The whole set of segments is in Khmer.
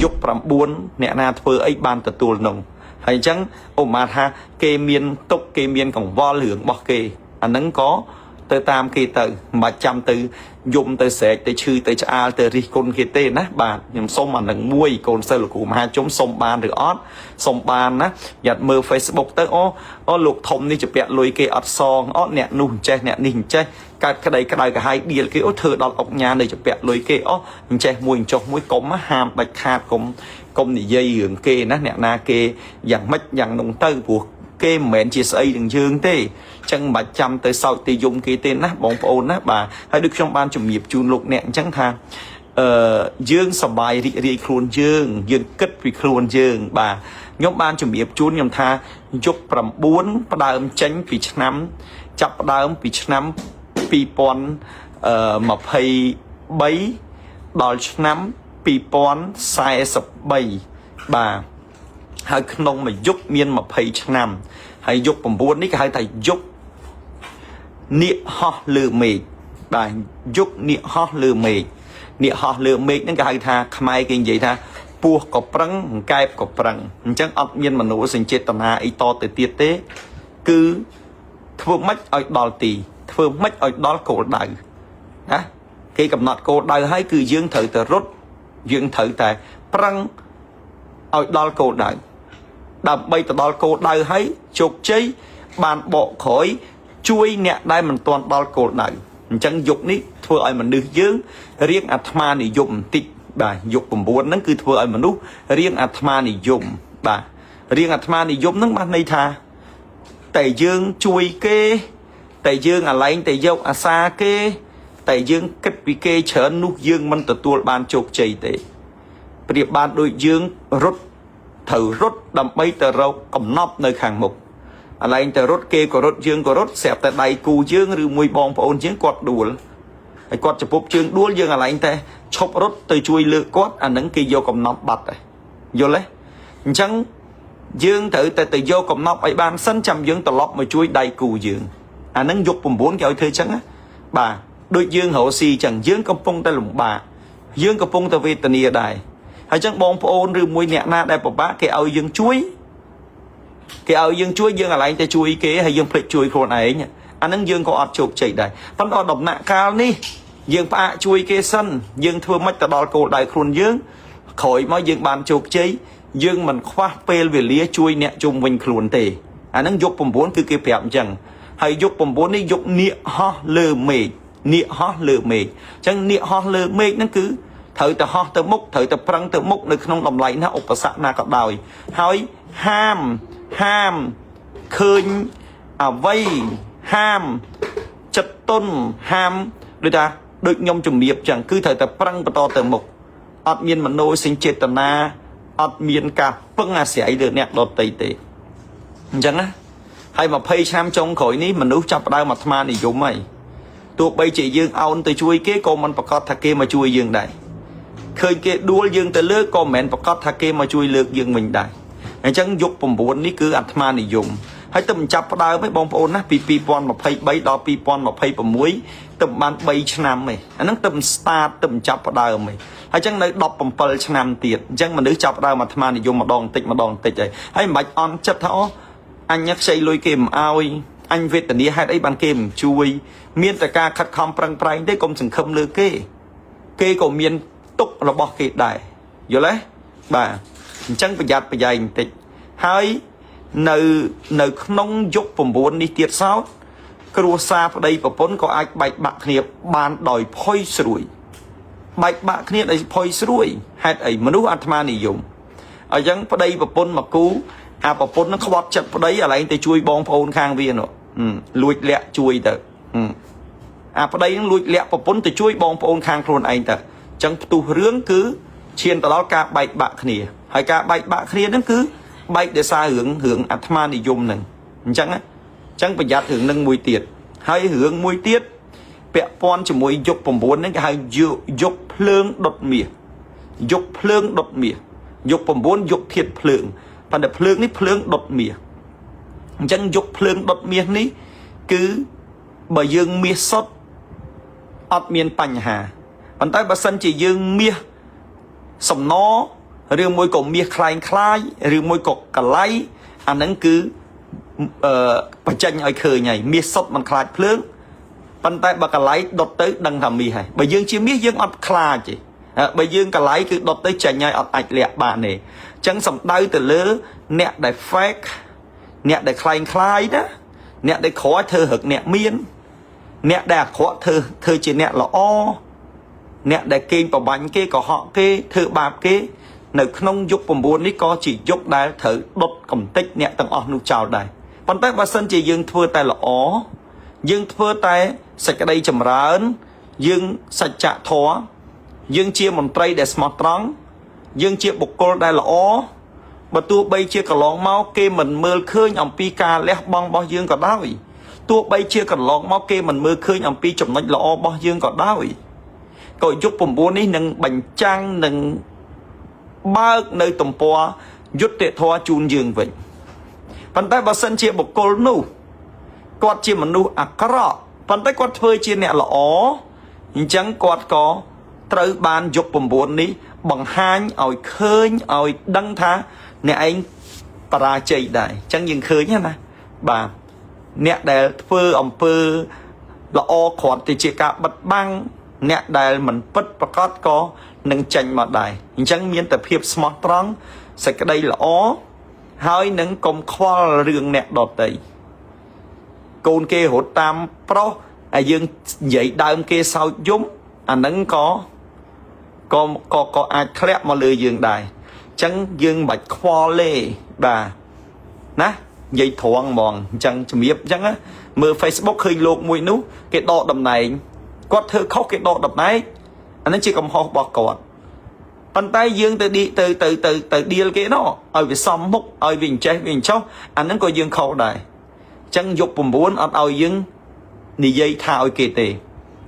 យុគ9អ្នកណាធ្វើអីបានទទួលនោះហើយអញ្ចឹងឧបមាថាគេមានទុកគេមានកង្វល់រឿងរបស់គេអាហ្នឹងក៏ទៅតាមគេទៅមិនបាច់ចាំទៅយំទៅស្រែកទៅឈឺទៅឆ្អាលទៅរិះគន់គេទេណាបាទខ្ញុំសុំអានឹងមួយកូនសិស្សលោកគ្រូមហាជុំសុំបានឬអត់សុំបានណាយ៉ាត់មើល Facebook ទៅអូអូលោកធំនេះជាពាក់លុយគេអត់សងអូអ្នកនោះអញ្ចេះអ្នកនេះអញ្ចេះកើតក្តីក្តៅក្រហាយដៀលគេអូធ្វើដល់អុកញ៉ានៅជាពាក់លុយគេអូអញ្ចេះមួយអញ្ចោះមួយកុំហាមដាច់ខាតកុំកុំនិយាយរឿងគេណាអ្នកណាគេយ៉ាងម៉េចយ៉ាងនោះទៅព្រោះគេមិនមែនជាស្អីនឹងយើងទេចឹងមិនបាច់ចាំទៅសោកទៅយំគេទេណាបងប្អូនណាបាទហើយដូចខ្ញុំបានជំរាបជូនលោកអ្នកអញ្ចឹងថាអឺយើងសប្បាយរីករាយខ្លួនយើងយើងគិតពីខ្លួនយើងបាទខ្ញុំបានជំរាបជូនខ្ញុំថាយុគ9ផ្ដើមចេញពីឆ្នាំចាប់ផ្ដើមពីឆ្នាំ2023ដល់ឆ្នាំ2043បាទហើយក្នុងមួយយុគមាន20ឆ្នាំហើយយុគ9នេះគេហៅថាយុគនាគហោះលើមេឃបាទយុគនាគហោះលើមេឃនាគហោះលើមេឃហ្នឹងគេហៅថាខ្មែរគេនិយាយថាពស់ក៏ប្រឹងអង្កែបក៏ប្រឹងអញ្ចឹងអត់មានមនោសញ្ចេតនាអីតទៅទៀតទេគឺធ្វើម៉េចឲ្យដល់ទីធ្វើម៉េចឲ្យដល់គោលដៅណាគេកំណត់គោលដៅហើយគឺយើងត្រូវតែរត់យើងត្រូវតែប្រឹងឲ្យដល់គោលដៅដើម្បីទៅដល់គោលដៅហើយជោគជ័យបានបកក្រោយជួយអ្នកដែលមិនទាន់ដល់គោលដៅអញ្ចឹងយុគនេះធ្វើឲ្យមនុស្សយើងរៀងអាត្មានិយមបន្តិចបាទយុគ9ហ្នឹងគឺធ្វើឲ្យមនុស្សរៀងអាត្មានិយមបាទរៀងអាត្មានិយមហ្នឹងបានន័យថាតែយើងជួយគេតែយើងអាឡែងតែយកអាសាគេតែយើងគិតពីគេច្រើននោះយើងមិនទទួលបានជោគជ័យទេប្រៀបបានដូចយើងរត់ត្រូវរត់ដើម្បីទៅរកកំណប់នៅខាងមុខអាឡែងតែរត់គេក៏រត់យើងក៏រត់ស្រាប់តែដៃគូយើងឬមួយបងប្អូនយើងគាត់ដួលហើយគាត់ចំពប់ជើងដួលយើងអាឡែងតែឈប់រត់ទៅជួយលើកគាត់អានឹងគេយកកំណប់បាត់ហើយយល់ទេអញ្ចឹងយើងត្រូវតែទៅយកកំណប់ឲ្យបានសិនចាំយើងត្រឡប់មកជួយដៃគូយើងអានឹងយុគ9គេឲ្យធ្វើចឹងណាបាទដូចយើងរកស៊ីចឹងយើងកំពុងតែលំបាកយើងកំពុងតែវេទនាដែរហើយចឹងបងប្អូនឬមួយអ្នកណាដែលពិបាកគេឲ្យយើងជួយគេឲ្យយើងជួយយើងអាឡែងតែជួយគេហើយយើងភ្លេចជួយខ្លួនឯងអានឹងយើងក៏អត់ជោគជ័យដែរប៉ុន្តែដំណាក់កាលនេះយើងផ្អាកជួយគេសិនយើងធ្វើម៉េចទៅដល់គោលដៅខ្លួនយើងក្រោយមកយើងបានជោគជ័យយើងមិនខ្វះពេលវេលាជួយអ្នកជុំវិញខ្លួនទេអានឹងយុគ9គឺគេប្រាប់អញ្ចឹងហើយយុគ9នេះយុគនាគហោះលើមេឃនាគហោះលើមេឃអញ្ចឹងនាគហោះលើមេឃហ្នឹងគឺត្រូវតែហោះទៅមុខត្រូវតែប្រឹងទៅមុខនៅក្នុងតម្លៃណាឧបសគ្គណាក៏ដោយហើយហាមហាមឃើញអ្វីហាមចិត្តទុនហាមដូចថាដូចខ្ញុំជំរាបចឹងគឺត្រូវតែប្រឹងបន្តទៅមុខអត់មានមនោសញ្ចេតនាអត់មានការពឹងអាស្រ័យលើអ្នកដទៃទេអញ្ចឹងណាហើយ20ឆ្នាំចុងក្រោយនេះមនុស្សចាប់ផ្ដើមអាត្មានិយមហើយទោះបីជាយើងអោនទៅជួយគេក៏មិនប្រកាសថាគេមកជួយយើងដែរឃើញគេដួលយើងទៅលើក៏មិនមែនប្រកាសថាគេមកជួយលើកយើងវិញដែរអញ្ចឹងយុគ9នេះគឺអាត្មានិយមហើយទៅបញ្ចាប់ផ្ដើមឯងបងប្អូនណាពី2023ដល់2026ទៅបាន3ឆ្នាំឯងអាហ្នឹងទៅ start ទៅចាប់ផ្ដើមឯងហើយអញ្ចឹងនៅ17ឆ្នាំទៀតអញ្ចឹងមនុស្សចាប់ផ្ដើមអាត្មានិយមម្ដងបន្តិចម្ដងបន្តិចហើយហើយមិនបាច់អន់ចិត្តថាអូអញខ្ចីលុយគេមិនអោយអញវេទនាហេតុអីបានគេមិនជួយមានតែការខិតខំប្រឹងប្រែងទេកុំសង្ឃឹមលើគេគេក៏មានទុករបស់គេដែរយល់ទេបាទអញ្ចឹងប្រយ័ត្នប្រយែងបន្តិចហើយនៅនៅក្នុងយុគ9នេះទៀតសោតគ្រួសារប្តីប្រពន្ធក៏អាចបែកបាក់គ្នាបានដោយផុយស្រួយបែកបាក់គ្នាដោយផុយស្រួយហេតុអីមនុស្សអាត្មានិយមអញ្ចឹងប្តីប្រពន្ធមកគូអាប្រពន្ធនឹងក្បត់ចិត្តប្តីអាឡែងទៅជួយបងប្អូនខាងវានោះលួចលាក់ជួយទៅអាប្តីនឹងលួចលាក់ប្រពន្ធទៅជួយបងប្អូនខាងខ្លួនឯងទៅអញ្ចឹងផ្ទុះរឿងគឺឈានទៅដល់ការបែកបាក់គ្នាហើយការបែកបាក់គ្នាហ្នឹងគឺបែកដោយសាររឿងរឿងអាត្មានិយមហ្នឹងអញ្ចឹងអញ្ចឹងប្រយ័ត្នរឿងនឹងមួយទៀតហើយរឿងមួយទៀតពាក់ព័ន្ធជាមួយយុគ9ហ្នឹងគេហៅយុគភ្លើងដុតមាសយុគភ្លើងដុតមាសយុគ9យុគធាតភ្លើងប៉ុន្តែភ្លើងនេះភ្លើងដុតមាសអញ្ចឹងយុគភ្លើងដុតមាសនេះគឺបើយើងមាសសុទ្ធអត់មានបញ្ហាប៉ុន្តែបើសិនជាយើងមាសសំណ ឬមួយក៏មាសក្លែងក្លាយឬមួយក៏កលៃអាហ្នឹងគឺអឺបញ្ចេញឲ្យឃើញហើយមាសសុទ្ធមិនខ្លាចភ្លើងប៉ុន្តែបើកលៃដុតទៅដឹងថាមាសហើយបើយើងជាមាសយើងអត់ខ្លាចទេបើយើងកលៃគឺដុតទៅចេញហើយអត់អាចលាក់បានទេអញ្ចឹងសំដៅទៅលើអ្នកដែល fake អ្នកដែលក្លែងក្លាយណាអ្នកដែលក្រធ្វើរឹកអ្នកមានអ្នកដែលអាក្រក់ធ្វើធ្វើជាអ្នកល្អអ្នកដែលកេងប្របាញ់គេកុហកគេធ្វើបាបគេនៅក្នុងយុគ9នេះក៏ជាយុគដែលត្រូវដុតកំទេចអ្នកទាំងអស់នោះចោលដែរប៉ុន្តែបើសិនជាយើងធ្វើតែល្អយើងធ្វើតែសេចក្តីចម្រើនយើងសច្ចធម៌យើងជាមន្ត្រីដែលស្មោះត្រង់យើងជាបុគ្គលដែលល្អបើទោះបីជាកន្លងមកគេមិនមើលឃើញអំពីការលះបង់របស់យើងក៏ដោយទោះបីជាកន្លងមកគេមិនមើលឃើញអំពីចំណុចល្អរបស់យើងក៏ដោយក៏យុគ9នេះនឹងបញ្ចាំងនឹងបើកនៅទំព័រយុត្តិធម៌ជូនយើងវិញប៉ុន្តែបើសិនជាបុគ្គលនោះគាត់ជាមនុស្សអាក្រក់ប៉ុន្តែគាត់ធ្វើជាអ្នកល្អអញ្ចឹងគាត់ក៏ត្រូវបានយុគ9នេះបង្ហាញឲ្យឃើញឲ្យដឹងថាអ្នកឯងបរាជ័យដែរអញ្ចឹងយើងឃើញណាបាទអ្នកដែលធ្វើអំពើល្អគ្រាន់តែជាការបិទបាំងអ្នកដែលមិនពិតប្រកបក៏នឹងចេញមកដែរអញ្ចឹងមានតែភាពស្មោះត្រង់សេចក្តីល្អហើយនឹងកុំខ្វល់រឿងអ្នកដតីកូនគេរត់តាមប្រុសហើយយើងនិយាយដើមគេសោចយំអាហ្នឹងក៏ក៏ក៏ក៏អាចធ្លាក់មកលើយើងដែរអញ្ចឹងយើងមិនបាច់ខ្វល់ទេបាទណានិយាយត្រង់ហ្មងអញ្ចឹងជំរាបអញ្ចឹងណាមើល Facebook ឃើញលោកមួយនោះគេដកតំណែងគាត់ធ្វើខុសគេដកតំណែងអាហ្នឹងជាកំហុសរបស់គាត់ប៉ុន្តែយើងទៅឌីទៅទៅទៅទៅឌៀលគេណោះឲ្យវាសមមុខឲ្យវាអញ្ចេះវាអញ្ចោះអាហ្នឹងក៏យើងខុសដែរអញ្ចឹងយុគ9អត់ឲ្យយើងនិយាយថាឲ្យគេទេ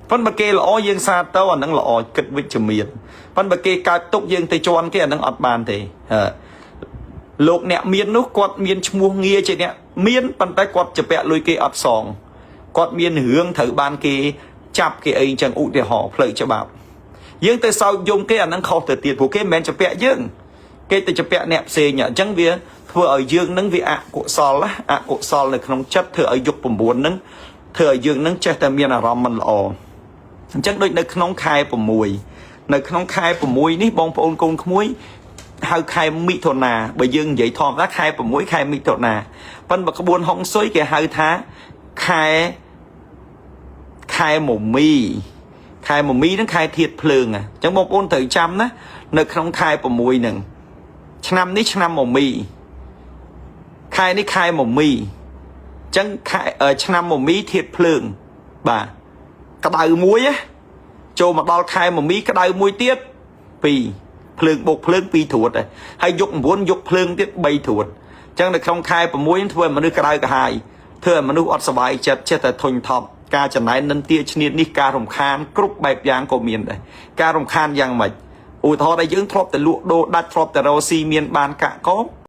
ប៉ុន្តែបើគេល្អយើងសាទៅអាហ្នឹងល្អគិតវិជ្ជមានប៉ុន្តែបើគេកើតទុកយើងទៅជន់គេអាហ្នឹងអត់បានទេហឺលោកអ្នកមាននោះគាត់មានឈ្មោះងារជាអ្នកមានប៉ុន្តែគាត់ជពាក់លុយគេអត់សងគាត់មានរឿងត្រូវបានគេចាប់គេអីចឹងឧទាហរណ៍ផ្លូវច្បាប់យើងទៅសោកយំគេអាហ្នឹងខុសទៅទៀតព្រោះគេមិនមែនជពាក់យើងគេទៅជពាក់អ្នកផ្សេងអញ្ចឹងវាធ្វើឲ្យយើងនឹងវាអកុសលអកុសលនៅក្នុងចិត្តធ្វើឲ្យយុគ9ហ្នឹងធ្វើឲ្យយើងនឹងចេះតែមានអារម្មណ៍មិនល្អអញ្ចឹងដូចនៅក្នុងខែ6នៅក្នុងខែ6នេះបងប្អូនកូនក្មួយហៅខែមិថុនាបើយើងនិយាយធម្មតាខែ6ខែមិថុនាប៉ុន្តែបើក្បួនហុងស៊ុយគេហៅថាខែខែមមីខែមមីហ្នឹងខែធាតភ្លើងអញ្ចឹងបងប្អូនត្រូវចាំណានៅក្នុងខែ6ហ្នឹងឆ្នាំនេះឆ្នាំមមីខែនេះខែមមីអញ្ចឹងខែឆ្នាំមមីធាតភ្លើងបាទក្តៅមួយណាចូលមកដល់ខែមមីក្តៅមួយទៀត2ភ្លើងបូកភ្លើង2ត្រួតហើយយុគ9យុគភ្លើងទៀត3ត្រួតអញ្ចឹងនៅក្នុងខែ6ធ្វើឲ្យមនុស្សក្តៅក្រហាយធ្វើឲ្យមនុស្សអត់សប្បាយចិត្តចេះតែធុញថប់ការចំណែននិន្ទាឈ្នាតនេះការរំខានគ្រប់បែបយ៉ាងក៏មានដែរការរំខានយ៉ាងម៉េចឧទាហរណ៍ដែលយើងធ្លាប់តែលក់ដូរដាច់ធ្លាប់តែរកស៊ីមានបានកាក់កប